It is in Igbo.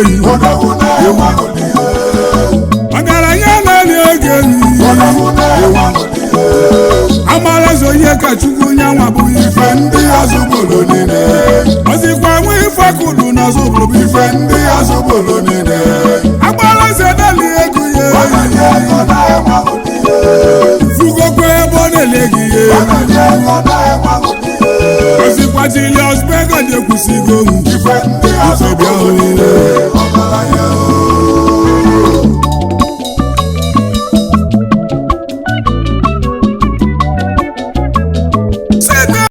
eyi. Odogwu na-enwe aṅụrị. Ọgaranya na-eli ego eyi. Odogwu na-enwe aṅụrị. Amalaeze onye ka Chukwu nyanwa bụ ife Ife ndị Ozubulu niile. Ọzikwa nwe ife kụrụ na Ozubulu bụ ife. Ife ndị Ozubulu niile. Agbalaeze na-eli ego ya. Ọnọdụ ego na-enwe aṅụrị. Fugokwa ebe ọ na-ele gị ihe. Ọnọdụ ego na-enwe aṅụrị. Ọzikwa Julius Berger na-ekwusigo m. Ife ndị Ozubulu niile.